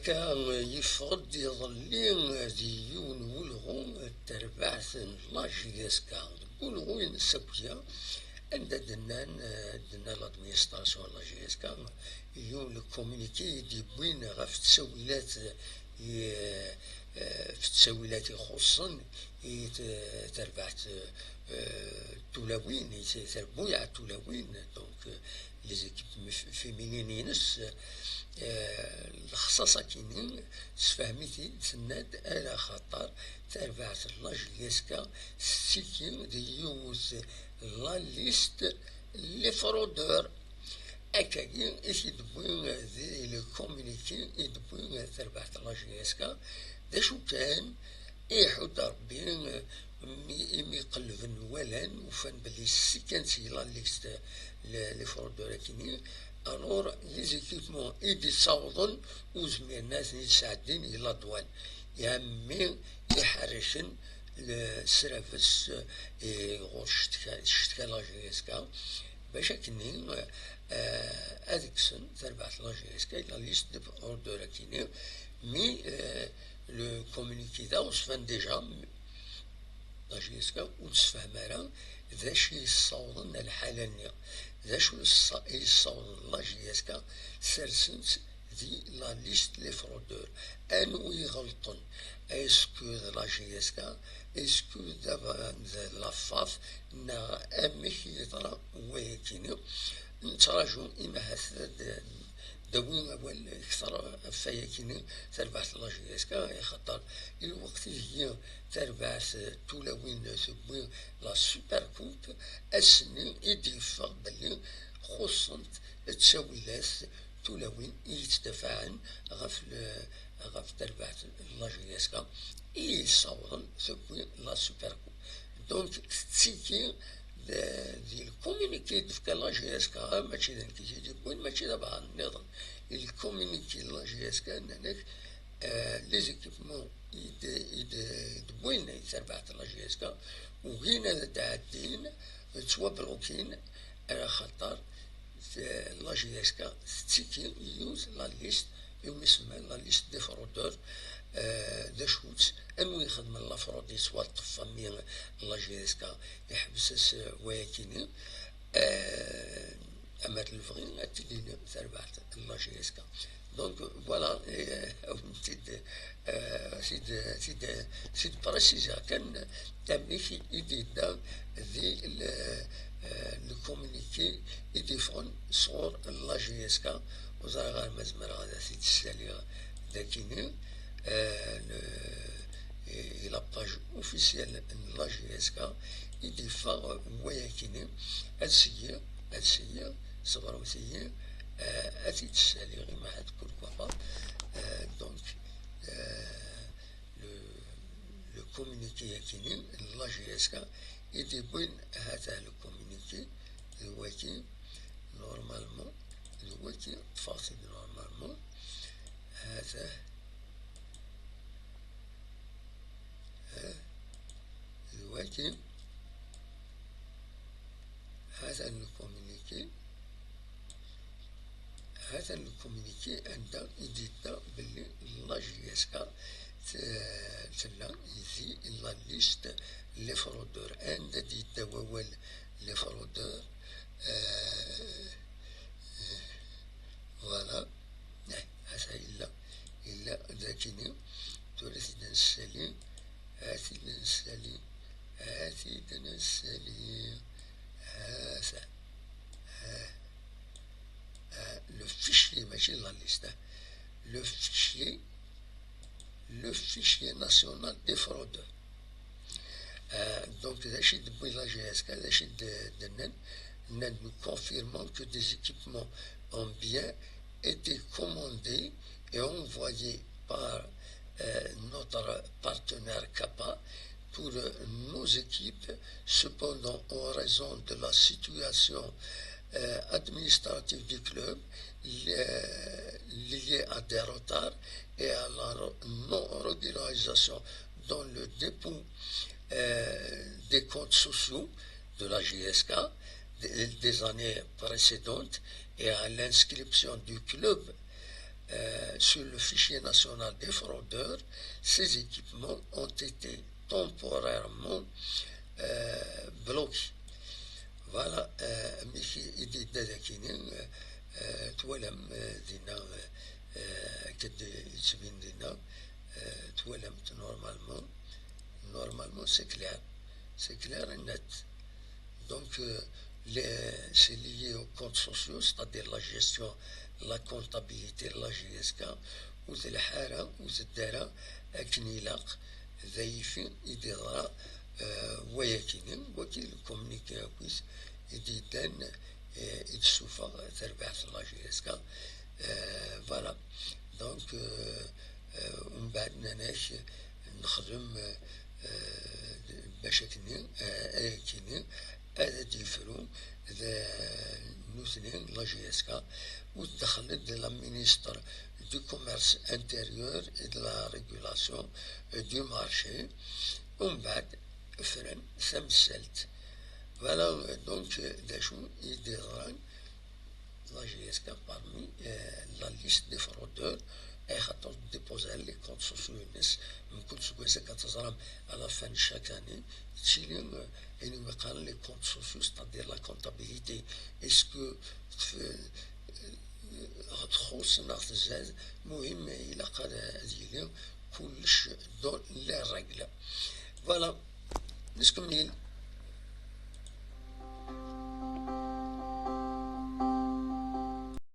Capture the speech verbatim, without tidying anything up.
Akka, yeffeɣ-d iḍelli di yiwen n ulɣu n terbaɛt n la J S K, deg ulɣu-ines akk-ya, anda d-nnan, d-tenna l'administration n la J S K, yiwen n communiqué i d-yewwin ɣef ttawilat, i, eh, ɣef ttawilat ixuṣṣen i t-, terbaɛt, eh, tulawin, i t-, terbuyaɛ tulawin, donc, eh, les équipes mif-, féminines-ines, eh, lexṣaṣ akini, tessefhem-it-id, tenna-d, ala xaṭer tarbaɛt n la J S K tettiki di yiwet la liste les fraudeurs. Akkagi i t-id-wwi di le communiqué i d-wwi tarbaɛt n la J S K. D acu kan, iḥudd Rebbi, mi, imi qellben walan, ufan belli ssikkan si la liste le-, les fraudeurs akini. Alors, les équipements i d-issawḍen ur zmiren ad ten-id-sɛeddin i la douane. Iɛemmi iḥerricen le-, srabes, eh, ɣur ccetka, ccetka la J S K, bac akkenni, eh, ad kksen tarbaɛt la J S K i la liste des fraudeurs akini. Mi, eh, le communiqué da ur sfan déjà, la J S K ur tessefhem ara d acu i yessawḍen ar lḥala-nni. D acu yessa-, i yessawḍen la J S K sersen-tt di la liste les fraudeurs? Anwa i iɣelṭen? Est-ce que d la J S K? Est-ce que d, d la FAF? Neɣ amek i yeḍra wayakini? Nettraǧu imahat d, d-awi awal kter ɣef wayakini, tarbaɛt n la J S K, axaṭer i lweqt ideg tarbaɛt tulawin tewwi la Super Coupe, ass-nni i d-yeffeɣ belli xuṣṣent ttawilat tulawin i yettdafaɛen ɣef le-, ɣef terbaɛt n la J S K i yessawḍen tewwi la Super Coupe. Donc, tettiki d-, di le communiqué i d-tefka la J S K, mačči d nekk i t-id-yewwin, mačči d abɛaḍ nniḍen. Le communiqué n la J S K, nnan-ak, eh, les équipements i d-, i d-, d-wwin i terbaɛt n la J S K, ugin ad d-ɛeddin, ttwablukin, ala xaṭer, t-, la J S K tettiki yiwet la liste, iwumi semman la liste des fraudeurs, eh, d acu-tt, anwa ixedmen la fraude yettwaṭṭef, ami la J S K iḥbes-as, eh, wayakini, eh, ama d lebɣi ad tili terbaɛt n la J S K. Donc, voilà, eh, ad wen-t-id, eh, t-id, t-id, t-id préciser kan amek i d-yedda di le, eh, le communiqué i d-yeffɣen sɣur la J S K. Ur ẓriɣ ara ma zemreɣ ad t-id-ssaliɣ dakini, eh, le, i la page officielle n la J S K i d-yeffeɣ wayakini. Ad syiɣ, ad syiɣ, ṣebṛet-iyi, eh, ad t-id-ssaliɣ imahat, pourquoi pas. Eh, donc, eh, le, le communiqué akini n la J S K i d-yewwin, hata le communiqué, d waki, normalement, d waki, ṭṭfeɣ-t-id normalement, hata, ha, d waki, hata le communiqué, hata le communiqué anda i d-yedda belli la J S K t-, tella di la liste les fraudeurs. Anda d-yedda wawal les fraudeurs, eh, eh, voilà. Eh, hata yella, yella dakini. Tura ad t-id-nessali, ad t-id-nessali, ad t-id-nessali. Hata. Ah, ah, le fichier, mačči la liste, ah. Le fichier, le fichier national des fraudeurs. Ah, donc, d acu i d-tewwi la J S K, d acu i d-, d-nnan, nnan, nous confirmons que des équipements ont bien été commandés et envoyés par, euh, notre partenaire Kappa pour, euh, nos équipes. Cependant, en raison de la situation, euh, administrative du club, li-, liée à des retards et à la re-, non-régularisation dans le dépôt, euh, des comptes sociaux de la J S K des, des années précédentes et à l'inscription du club euh, sur le fichier national des fraudeurs, ces équipements ont été temporairement euh, bloqués. Voilà, euh, amek i d-yedda dagi-nni, euh, twalam, euh, dinna, euh, akken d-yettbin dinna, euh, twalam-t normalement, normalement c'est clair, c'est clair et net. Donc, euh, c'est lié aux comptes sociaux, c'est-à-dire la gestion, la comptabilité de la G S K, ur telḥa ara, ur tedda ara akken ilaq, d ayagi i d-yeḍra, euh, wayagi-nni, wagi le communiqué akk-is i d-yeddan, euh, i d-tessufeɣ terbaɛt n la G S K. Euh, voilà. Donc, euh, euh, umbeɛd nnan-ak, nexdem, euh, bac akken, euh, ayagi-nni, ad d-yefru d nutni, la G S K, u tdexxel-d la ministre du commerce intérieur et de la régulation, euh, du marché. Umbeɛd fran tamsalt. Voilà, euh, donc, euh, d acu i d-yeḍran, la G S K parmi, euh, la liste des fraudeurs, axaṭer déposer les comptes sociaux-ines, mkul seg wass akka teẓram, à la fin de chaque année, ttili, euh, ayen umi qqaren les comptes sociaux, c'est-à-dire la comptabilité. Est-ce que tf-, euh, txuṣṣ neɣ tzad? Muhim, ilaq ad, ad yili kullec dans les règles. Voilà. Neskemmel.